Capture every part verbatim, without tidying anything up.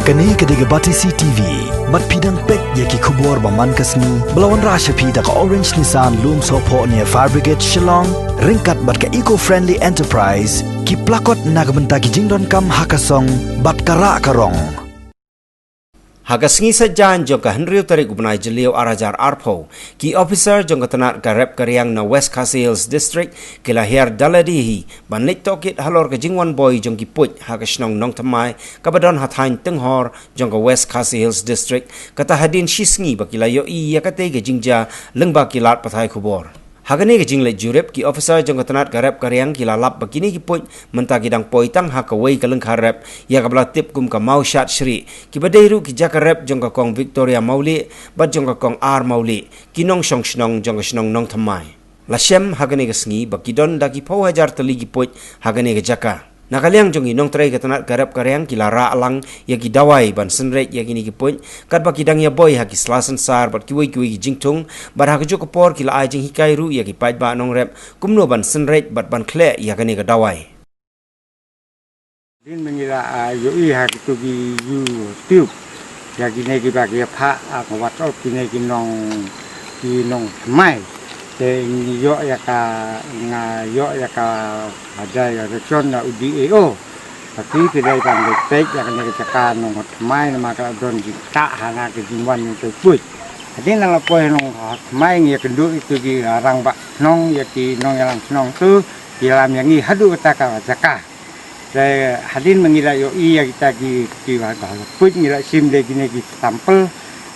Kane ka dei ka Batesi T V. Bad phi dang peit ïa ki khubor ba man ka sngi ba la wanrah sha phi da ka Orange Nissan Lumsohphoh near Fire Brigade Shillong, ryngkat bad ka Eco Friendly Enterprise, ki plakot na ka bynta ki jingdonkam ha ka song bad ka rah ka rong. Ha ka sngi Saitjaiñ jong ka hynriew tarik u bnai Jylliew ar hajar arphew, ki officer jong ka tnat ka rep ka riang na West Khasi Hills District ki la hiar dalade hi ban leit tohkit halor ka jingwan boi jong ki puit ha ka shnong Nongthymmai kaba don ha thaiñ Tynghor jong ka West Khasi Hills District, kata hadien shi sngi ba ki la ïohi ïa katei ka jingjia lyngba ki lad pathai khubor. Ha kane ka jingleit jurip, ki officer jong ka tnat ka rep ka riang ki la lap ba kine ki puit mynta ki dang poi tang ha kawei ka lyngkha rep ïa kaba la tip kum ka Mawshad Shrieh, kiba dei ruh ki jaka rep jong ka Kong Victoria Mawlieh bad jong ka Kong R Mawlieh, ki nongshong shnong jong ka shnong Nongthymmai. La shem ha kane ka sngi ba ki don da ki phew hajar tylli ki puit ha kane ka jaka. Na ka liang jong ki nongtrei ka tnat ka rep ka riang ki la rah lang ïa ki dawai ban synreit ïa kine ki puit, katba ki dang ïa boi ha ki sla synsar bad kiwei kiwei ki jingthung, bad ha kajuh ka por ki la ai jinghikai ruh ïa ki paidbah nongrep kumno ban synreit bad ban khleh ïa kane ka dawai. Hadien ba ngi la, ah, ïohi ha kito ki YouTube ïa kine kiba ki ïa phah, ah, ka WhatsApp kine ki nong, ki Nongthymmai. Te ngi ïoh ïa ka, nga ïoh ïa ka hajai ïa ka ration na u D A O. Ka ki ki dei ban leit peit ïa kane ka jaka Nongthymmai namar ka la don jingktah ha nga ka jingwan jong ki puit. Hadien ba la poi Nongthymmai ngi ïakynduh ïa kito ki rangbah shnong, ïa ki nongïalam shnong tu, ki lam ïa ngi haduh kata ka jaka. Te hadien ba ngi la ïohi ïa kita ki, ki ba, ba puit, ngi la shim da kine ki sample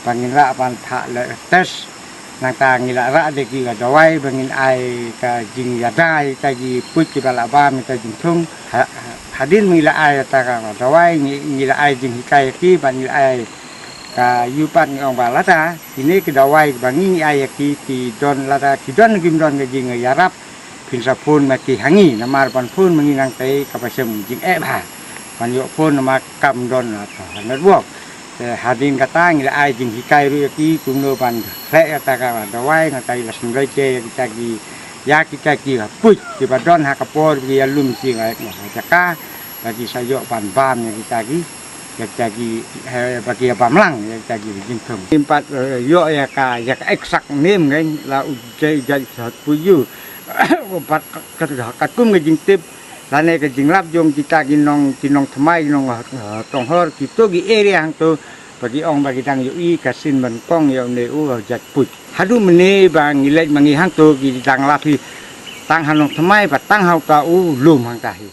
ba ngin lah ban phah leh test. Nangta ngi la rah da ki ba dawai ba ngin ai ka jingïada ïa kita ki puit kiba la bam ïa ka jingthung. Ha, ha, hadien ba ngi la ai ïa kata ka dawai, ngi, ngi la ai jinghikai ïa ki, ba ngi la ai ka ïupat ngi ong ba lada kine ki dawai ba ngi, ngi ai ïa ki, ki don, lada ki don kim don ka jingïarap, phin sa phone ma ki ha ngi, namar ban phone ma ngi nangta kaba shem jingeh bha. Ban ïoh phone namar kam don, ah, network. Te hadien kata ngi la ai jinghikai ruh ïa ki kumno ban khleh ïa kata ka dawai, nangta la sngewlei te ïa kita ki, ïa kita ki puit kiba don ha ka por ba ki ïalum sha ka jaka, ba ki sa ïoh ban bam ïa kita ki, ïa kita ki, eh, ba ki ïa bam lang ïa kita ki jingthung. Ngim pat, eh, ïoh ïa ka, ïa ka exact name, kan, la u jai jai sha puit ïa u. Pat ka, ka, katkum ka jingtip lane ka jinglap jong kita ki nong, ki Nongthymmai, ki nong, eh, Tonghor, kito ki area hangto, ba ki ong ba ki dang ïohi ka sien ban kong ïa une u, eh, jait puit. Haduh mynne ba ngi leit ma ngi hangto ki dang lap hi tang ha Nongthymmai bad tang ha uta u lum hangta hi.